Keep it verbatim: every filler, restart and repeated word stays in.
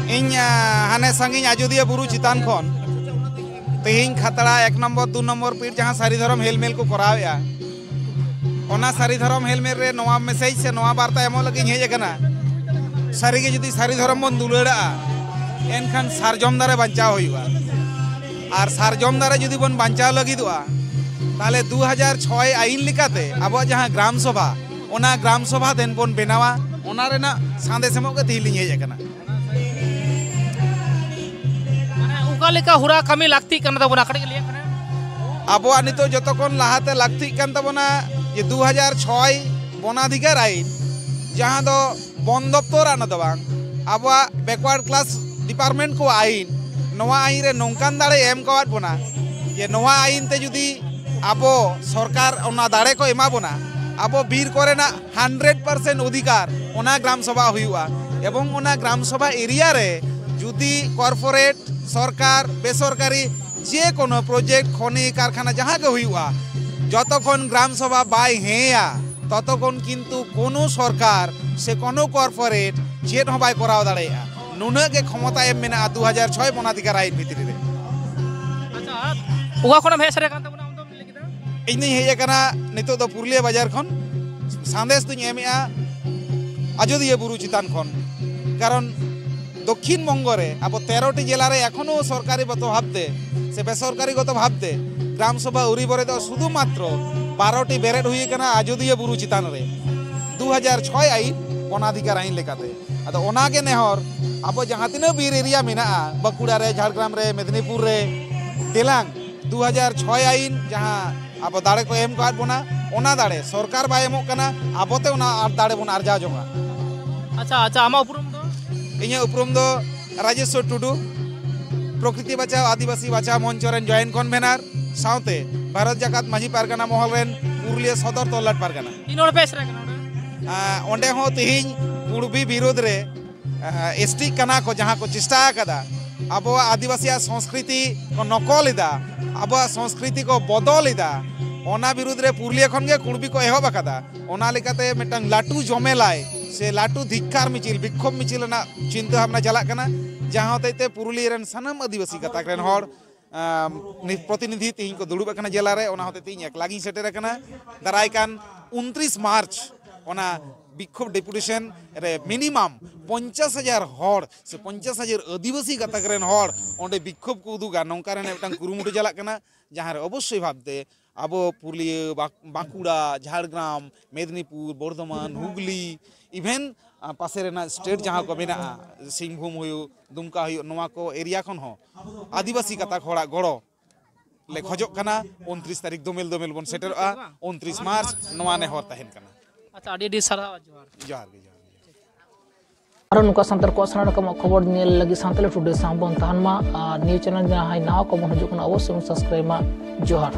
ᱤᱧ ᱟᱸ, ᱦᱟᱱᱮ ᱥᱟᱺᱜᱤᱧ ᱟᱡᱳᱫᱤᱭᱟᱹ ᱵᱩᱨᱩ ᱪᱮᱛᱟᱱ ᱠᱷᱚᱱ ᱛᱮᱦᱮᱧ ᱠᱷᱟᱛᱲᱟ ᱮᱠ ᱱᱚᱢᱵᱚᱨ ᱫᱩ ᱱᱚᱢᱵᱚᱨ ᱯᱤᱲ ᱡᱟᱦᱟᱸ ᱥᱟᱹᱨᱤ ᱫᱷᱚᱨᱚᱢ ᱦᱮᱞᱢᱮᱞ ᱠᱚ ᱠᱚᱨᱟᱣᱮᱫᱼᱟ, ᱚᱱᱟ ᱥᱟᱹᱨᱤ ᱫᱷᱚᱨᱚᱢ ᱦᱮᱞᱢᱮᱞ ᱨᱮ ᱱᱚᱣᱟ ᱢᱮᱥᱮᱡᱽ ᱥᱮ ᱱᱚᱣᱟ ᱵᱟᱨᱛᱟ ᱮᱢᱚᱜ ᱞᱟᱹᱜᱤᱫ ᱤᱧ ᱦᱮᱡ ᱟᱠᱟᱱᱟ᱾ ᱥᱟᱹᱨᱤᱜᱮ ᱡᱩᱫᱤ ᱥᱟᱹᱨᱤ ᱫᱷᱚᱨᱚᱢ ᱵᱚᱱ ᱫᱩᱞᱟᱹᱲᱟᱜᱼᱟ, ᱮᱱᱠᱷᱟᱱ ᱥᱟᱨᱡᱚᱢ ᱫᱟᱨᱮ ᱵᱟᱧᱪᱟᱣ ᱦᱩᱭᱩᱜᱼᱟ᱾ ᱟᱨ ᱥᱟᱨᱡᱚᱢ ᱫᱟᱨᱮ ᱡᱩᱫᱤ ᱵᱚᱱ ᱵᱟᱧᱪᱟᱣ ᱞᱟᱹᱜᱤᱫᱚᱜᱼᱟ, ᱛᱟᱦᱚᱞᱮ ᱫᱩ ᱦᱟᱡᱟᱨ ᱪᱷᱚᱭ ᱟᱭᱤᱱ ᱞᱮᱠᱟᱛᱮ ᱟᱵᱚᱣᱟᱜ ᱡᱟᱦᱟᱸ ᱜᱨᱟᱢ ᱥᱚᱵᱷᱟ, ᱚᱱᱟ ᱜᱨᱟᱢ ᱥᱚᱵᱷᱟ ᱫᱮᱱ ᱵᱚᱱ ᱵᱮᱱᱟᱣᱟ᱾ ᱚᱱᱟ ᱨᱮᱱᱟᱜ ᱥᱟᱸᱫᱮᱥ ᱮᱢᱚᱜ ᱜᱮ ᱛᱮᱦᱮᱧ ᱞᱤᱧ ᱦᱮᱡ ᱟᱠᱟᱱᱟ᱾ ᱢᱟᱱᱮ ᱚᱠᱟ ᱞᱮᱠᱟ ᱦᱚᱨᱟ ᱠᱟᱹᱢᱤ ᱞᱟᱹᱠᱛᱤᱜ ᱠᱟᱱ ᱛᱟᱵᱚᱱᱟ, ᱠᱟᱹᱴᱤᱡ ᱞᱟᱹᱭ ᱟᱠᱟᱱᱟ᱾ ᱟᱵᱚᱣᱟᱜ ᱱᱤᱛᱚᱜ ᱡᱚᱛᱚ ᱠᱷᱚᱱ ᱞᱟᱦᱟᱛᱮ ᱞᱟᱹᱠᱛᱤᱜ ᱠᱟᱱ ᱛᱟᱵᱚᱱᱟ ᱡᱮ ᱫᱩ ᱦᱟᱡᱟᱨ ᱪᱷᱚᱭ ᱵᱚᱱᱟᱫᱷᱤᱠᱟᱨ ᱟᱭᱤᱱ, ᱡᱟᱦᱟᱸ ᱫᱚ ᱵᱚᱱ ᱫᱚᱯᱛᱚᱨ ᱟᱜ ᱫᱚ ᱵᱟᱝ, ᱟᱵᱚᱣᱟᱜ ᱵᱮᱠᱣᱟᱨᱰ ᱠᱞᱟᱥ ᱰᱤᱯᱟᱨᱴᱢᱮᱱᱴ ᱠᱚᱣᱟᱜ ᱟᱭᱤᱱ, ᱱᱚᱣᱟ ᱟᱭᱤᱱ ᱨᱮ ᱱᱚᱝᱠᱟᱱ ᱫᱟᱲᱮ ᱮᱢ ᱠᱟᱣᱟᱫ ᱵᱚᱱᱟ ᱡᱮ ᱱᱚᱣᱟ ᱟᱭᱤᱱ ᱛᱮ ᱡᱩᱫᱤ ᱟᱵᱚ ᱥᱚᱨᱠᱟᱨ ᱚᱱᱟ ᱫᱟᱲᱮ ᱠᱚ ᱮᱢᱟ ᱵᱚᱱᱟ, ᱟᱵᱚ ᱵᱤᱨ ᱠᱚᱨᱮᱱᱟᱜ ᱦᱟᱱᱰᱨᱮᱰ ᱯᱟᱨᱥᱮᱱᱴ ᱚᱫᱷᱤᱠᱟᱨ ᱚᱱᱟ ᱜᱨᱟᱢ ᱥᱚᱵᱷᱟ ᱦᱩᱭᱩᱜᱼᱟ᱾ ᱮᱵᱚᱝ ᱚᱱᱟ ᱜᱨᱟᱢ ᱥᱚᱵᱷᱟ ᱮᱨᱤᱭᱟ ᱨᱮ ᱡᱩᱫᱤ ᱠᱚᱨᱯᱳᱨᱮᱴ, ᱥᱚᱨᱠᱟᱨ, ᱵᱮᱥᱚᱨᱠᱟᱨᱤ ᱡᱮ ᱠᱳᱱᱳ ᱯᱨᱚᱡᱮᱠᱴ, ᱠᱷᱚᱱᱤ, ᱠᱟᱨᱠᱷᱟᱱᱟ ᱡᱟᱦᱟᱸ ᱜᱮ ᱦᱩᱭᱩᱜᱼᱟ, ᱡᱚᱛᱚ ᱠᱷᱚᱱ ᱜᱨᱟᱢ ᱥᱚᱵᱷᱟ ᱵᱟᱭ ᱦᱮᱸᱭᱟ, ᱛᱚᱛᱚ ᱠᱷᱚᱱ ᱠᱤᱱᱛᱩ ᱠᱳᱱᱳ ᱥᱚᱨᱠᱟᱨ ᱥᱮ ᱠᱳᱱᱳ ᱠᱚᱨᱯᱳᱨᱮᱴ ᱪᱮᱫ ᱦᱚᱸ ᱵᱟᱭ ᱠᱚᱨᱟᱣ ᱫᱟᱲᱮᱭᱟᱜᱼᱟ᱾ ᱱᱩᱱᱟᱹᱜ ᱜᱮ ᱠᱷᱚᱢᱚᱛᱟ ᱮᱢ ᱢᱮᱱᱟᱜᱼᱟ ᱫᱩ ᱦᱟᱡᱟᱨ ᱪᱷᱚᱭ ᱵᱚᱱᱟᱫᱷᱤᱠᱟᱨ ᱟᱭᱤᱱ ᱵᱷᱤᱛᱨᱤ ᱨᱮ᱾ ᱟᱪᱪᱷᱟ, ᱚᱠᱟ ᱠᱷᱚᱱᱮᱢ ᱦᱮᱡ ᱥᱮᱴᱮᱨ ᱟᱠᱟᱱ ᱛᱟᱵᱚᱱᱟ ᱟᱢ ᱫᱚᱢ ᱞᱟᱹᱭ ᱠᱮᱫᱟ? ᱤᱧ ᱫᱩᱧ ᱦᱮᱡ ᱟᱠᱟᱱᱟ ᱱᱤᱛᱚᱜ ᱫᱚ ᱯᱩᱨᱩᱞᱤᱭᱟᱹ ᱵᱟᱡᱟᱨ ᱠᱷᱚᱱ᱾ ᱥᱟᱸᱫᱮᱥ ᱫᱩᱧ ᱮᱢᱮᱜᱼᱟ ᱟᱡᱳᱫᱤᱭᱟᱹ ᱵᱩᱨᱩ ᱪᱮᱛᱟᱱ ᱠᱷᱚᱱ, ᱠᱟᱨᱚᱱ ᱫᱚᱠᱠᱷᱤᱱ ᱵᱚᱝᱜᱚ ᱨᱮ ᱟᱵᱚ ᱛᱮᱨᱚᱴᱤ ᱡᱮᱞᱟ ᱨᱮ ᱮᱠᱷᱚᱱᱳ ᱥᱚᱨᱠᱟᱨᱤ ᱜᱚᱛᱚ ᱵᱷᱟᱵᱽᱛᱮ ᱥᱮ ᱵᱮᱥᱚᱨᱠᱟᱨᱤ ᱜᱚᱛᱚ ᱵᱷᱟᱵᱽᱛᱮ ᱜᱨᱟᱢ ᱥᱚᱵᱷᱟ ᱩᱨᱤᱵᱚᱨᱮ ᱫᱚ ᱥᱩᱫᱷᱩ ᱢᱟᱛᱨᱚ ᱵᱟᱨᱚᱴᱤ ᱵᱮᱨᱮᱫ ᱦᱩᱭ ᱟᱠᱟᱱᱟ ᱟᱡᱳᱫᱤᱭᱟᱹ ᱵᱩᱨᱩ ᱪᱮᱛᱟᱱ ᱨᱮ ᱫᱩ ᱦᱟᱡᱟᱨ ᱪᱷᱚᱭ ᱟᱭᱤᱱ, ᱵᱚᱱᱟᱫᱷᱤᱠᱟᱨ ᱟᱭᱤᱱ ᱞᱮᱠᱟᱛᱮ᱾ ᱟᱫᱚ ᱚᱱᱟᱜᱮ ᱱᱮᱦᱚᱨ, ᱟᱵᱚ ᱡᱟᱦᱟᱸ ᱛᱤᱱᱟᱹᱜ ᱵᱤᱨ ᱮᱨᱤᱭᱟ ᱢᱮᱱᱟᱜᱼᱟ, ᱵᱟᱸᱠᱩᱲᱟ ᱨᱮ, ᱡᱷᱟᱲᱜᱨᱟᱢ ᱨᱮ, ᱢᱮᱫᱽᱱᱤᱯᱩᱨ ᱨᱮ, ᱫᱮᱞᱟᱝ ᱫᱩ ᱦᱟᱡᱟᱨ ᱪᱷᱚᱭ ᱟᱭᱤᱱ ᱡᱟᱦᱟᱸ ᱟᱵᱚ ᱫᱟᱲᱮ ᱠᱚ ᱮᱢ ᱠᱟᱣᱟᱫ ᱵᱚᱱᱟ, ᱚᱱᱟ ᱫᱟᱲᱮ ᱥᱚᱨᱠᱟᱨ ᱵᱟᱭ ᱮᱢᱚᱜ ᱠᱟᱱᱟ, ᱟᱵᱚᱛᱮ ᱚᱱᱟ ᱟᱨ ᱫᱟᱲᱮ ᱵᱚᱱ ᱟᱨᱡᱟᱣ ᱡᱚᱝᱟ᱾ ᱟᱪᱪᱷᱟ, ᱟᱪᱪᱷᱟ, ᱟᱢᱟᱜ ᱩᱯᱨᱩᱢ ᱫᱚ? ᱤᱧᱟᱹᱜ ᱩᱯᱨᱩᱢ ᱫᱚ ᱨᱟᱡᱮᱥᱣᱚᱨ ᱴᱩᱰᱩ, ᱯᱨᱚᱠᱨᱤᱛᱤ ᱵᱟᱪᱟᱣ ᱟᱹᱫᱤᱵᱟᱹᱥᱤ ᱵᱟᱪᱟᱣ ᱢᱚᱧᱪᱚ ᱨᱮᱱ ᱡᱚᱭᱮᱱᱴ ᱠᱚᱱᱵᱷᱮᱱᱟᱨ, ᱥᱟᱶᱛᱮ ᱵᱷᱟᱨᱚᱛ ᱡᱟᱠᱟᱛ ᱢᱟᱹᱡᱷᱤ ᱯᱟᱨᱜᱟᱱᱟ ᱢᱚᱦᱚᱞ ᱨᱮᱱ ᱯᱩᱨᱩᱞᱤᱭᱟᱹ ᱥᱚᱫᱚᱨ ᱛᱚᱞᱞᱟᱴ ᱯᱟᱨᱜᱟᱱᱟ᱾ ᱛᱤᱱ ᱦᱚᱲ ᱯᱮ ᱥᱮᱴᱮᱨ ᱟᱠᱟᱱᱟ ᱱᱚᱰᱮ? ᱟᱸ, ᱚᱸᱰᱮ ᱦᱚᱸ ᱛᱮᱦᱮᱧ ᱠᱩᱲᱵᱤ ᱵᱤᱨᱳᱫᱷ ᱨᱮ, ᱟᱸ, ᱮᱥᱴᱤ ᱠᱟᱱᱟ ᱠᱚ ᱡᱟᱦᱟᱸ ᱠᱚ ᱪᱮᱥᱴᱟ ᱟᱠᱟᱫᱟ, ᱟᱵᱚᱣᱟᱜ ᱟᱹᱫᱤᱵᱟᱹᱥᱤᱭᱟᱜ ᱥᱚᱝᱥᱠᱨᱤᱛᱤ ᱠᱚ ᱱᱚᱠᱚᱞ ᱮᱫᱟ, ᱟᱵᱚᱣᱟᱜ ᱥᱚᱝᱥᱠᱨᱤᱛᱤ ᱠᱚ ᱵᱚᱫᱚᱞ ᱮᱫᱟ, ᱚᱱᱟ ᱵᱤᱨᱩᱫᱽ ᱨᱮ ᱯᱩᱨᱩᱞᱤᱭᱟᱹ ᱠᱷᱚᱱ ᱜᱮ ᱠᱩᱲᱵᱤ ᱠᱚ ᱮᱦᱚᱵ ᱟᱠᱟᱫᱟ᱾ ᱚᱱᱟ ᱞᱮᱠᱟᱛᱮ ᱢᱤᱫᱴᱟᱝ ᱞᱟᱹᱴᱩ ᱡᱚᱢᱮᱞᱟᱭ ᱥᱮ ᱞᱟᱹᱴᱩ ᱫᱷᱤᱠᱠᱟᱨ ᱢᱤᱪᱷᱤᱞ, ᱵᱤᱠᱠᱷᱳᱵ ᱢᱤᱪᱷᱤᱞ ᱨᱮᱱᱟᱜ ᱪᱤᱱᱛᱟᱹ ᱵᱷᱟᱵᱽᱱᱟ ᱪᱟᱞᱟᱜ ᱠᱟᱱᱟ, ᱡᱟᱦᱟᱸ ᱦᱚᱛᱮᱡ ᱛᱮ ᱯᱩᱨᱩᱞᱤᱭᱟᱹ ᱨᱮᱱ ᱥᱟᱱᱟᱢ ᱟᱹᱫᱤᱵᱟᱹᱥᱤ ᱜᱟᱛᱟᱠ ᱨᱮᱱ ᱦᱚᱲ, ᱟᱢ, ᱱᱤᱛ ᱯᱨᱚᱛᱤᱱᱤᱫᱷᱤ ᱛᱮᱦᱮᱧ ᱠᱚ ᱫᱩᱲᱩᱵ ᱟᱠᱟᱱᱟ ᱡᱮᱞᱟ ᱨᱮ᱾ ᱚᱱᱟ ᱦᱚᱛᱮᱡ ᱛᱮ ᱤᱧ ᱮᱠᱞᱟ ᱜᱤᱧ ᱥᱮᱴᱮᱨ ᱟᱠᱟᱱᱟ᱾ ᱫᱟᱨᱟᱭ ᱠᱟᱱ ᱩᱱᱛᱨᱤᱥ ᱢᱟᱨᱪ ᱚᱱᱟ ᱵᱤᱠᱠᱷᱳᱵ ᱰᱮᱯᱩᱴᱮᱥᱚᱱ ᱨᱮ ᱢᱤᱱᱤᱢᱟᱢ ᱯᱚᱧᱪᱟᱥ ᱦᱟᱡᱟᱨ ᱦᱚᱲ ᱥᱮ ᱯᱚᱧᱪᱟᱥ ᱦᱟᱡᱟᱨ ᱟᱹᱫᱤᱵᱟᱹᱥᱤ ᱜᱟᱛᱟᱠ ᱨᱮᱱ ᱦᱚᱲ ᱚᱸᱰᱮ ᱵᱤᱠᱠᱷᱳᱵ ᱠᱚ ᱩᱫᱩᱜᱟ, ᱱᱚᱝᱠᱟ ᱨᱮᱱᱟᱜ ᱢᱤᱫᱴᱟᱝ ᱠᱩᱨᱩᱢᱩᱴᱩ ᱪᱟᱞᱟᱜ ᱠᱟᱱᱟ, ᱡᱟᱦᱟᱸ ᱨᱮ ᱚᱵᱚᱥᱥᱳᱭ ᱵᱷᱟᱵᱽᱛᱮ ᱟᱵᱚ ᱯᱩᱨᱩᱞᱤᱭᱟᱹ, ᱵᱟᱸᱠ-, ᱵᱟᱸᱠᱩᱲᱟ, ᱡᱷᱟᱲᱜᱨᱟᱢ, ᱢᱮᱫᱽᱱᱤᱯᱩᱨ, ᱵᱚᱨᱫᱷᱚᱢᱟᱱ, ᱦᱩᱜᱽᱞᱤ, even, ᱟ, ᱯᱟᱥᱮ ᱨᱮᱱᱟᱜ ᱥᱴᱮᱴ ᱡᱟᱦᱟᱸ ᱠᱚ ᱢᱮᱱᱟᱜᱼᱟ, ᱥᱤᱝᱵᱷᱩᱢ ᱦᱩᱭᱩᱜ, ᱫᱩᱢᱠᱟ ᱦᱩᱭᱩᱜ, ᱱᱚᱣᱟ ᱠᱚ ᱮᱨᱤᱭᱟ ᱠᱷᱚᱱ ᱦᱚᱸ ᱟᱹᱫᱤᱵᱟᱹᱥᱤ ᱜᱟᱛᱟᱠ ᱦᱚᱲᱟᱜ ᱜᱚᱲᱚ ᱞᱮ ᱠᱷᱚᱡᱚᱜ ᱠᱟᱱᱟ᱾ ᱩᱱᱛᱨᱤᱥ ᱛᱟᱹᱨᱤᱠᱷ ᱫᱚᱢᱮᱞ ᱫᱚᱢᱮᱞ ᱵᱚᱱ ᱥᱮᱴᱮᱨᱚᱜᱼᱟ, ᱩᱱᱛᱨᱤᱥ ᱢᱟᱨᱪ, ᱱᱚᱣᱟ ᱱᱮᱦᱚᱨ ᱛᱟᱦᱮᱱ ᱠᱟᱱᱟ᱾ ᱟᱪᱪᱷᱟ, ᱟᱹᱰᱤ ᱟᱹᱰᱤ ᱥᱟᱨᱦᱟᱣ, ᱡᱚᱦᱟᱨ᱾ ᱡᱚᱦᱟᱨ ᱜᱮ, ᱡᱚᱦᱟᱨ ᱜᱮ᱾ ᱟᱨᱚ ᱱᱚᱝᱠᱟ ᱥᱟᱱᱛᱟᱲ ᱠᱚᱣᱟᱜ ᱥᱟᱱᱟᱢ ᱨᱚᱠᱚᱢᱟᱜ ᱠᱷᱚᱵᱚᱨ ᱧᱮᱞ ᱞᱟᱹᱜᱤᱫ ᱥᱟᱱᱛᱟᱲᱤ ᱴᱩᱰᱮ ᱥᱟᱶ ᱵᱚᱱ ᱛᱟᱦᱮᱱ ᱢᱟ᱾ ᱟᱨ ᱱᱤᱭᱟᱹ ᱪᱮᱱᱮᱞ ᱡᱟᱦᱟᱸᱭ ᱱᱟᱣᱟ ᱠᱚᱵᱚᱱ ᱦᱤᱡᱩᱜ ᱠᱟᱱᱟ, ᱚᱵᱚᱥᱥᱳᱭ ᱵᱚᱱ ᱥᱟᱵᱥᱠᱨᱟᱭᱤᱵ ᱢᱟ᱾ ᱡᱚᱦᱟᱨ᱾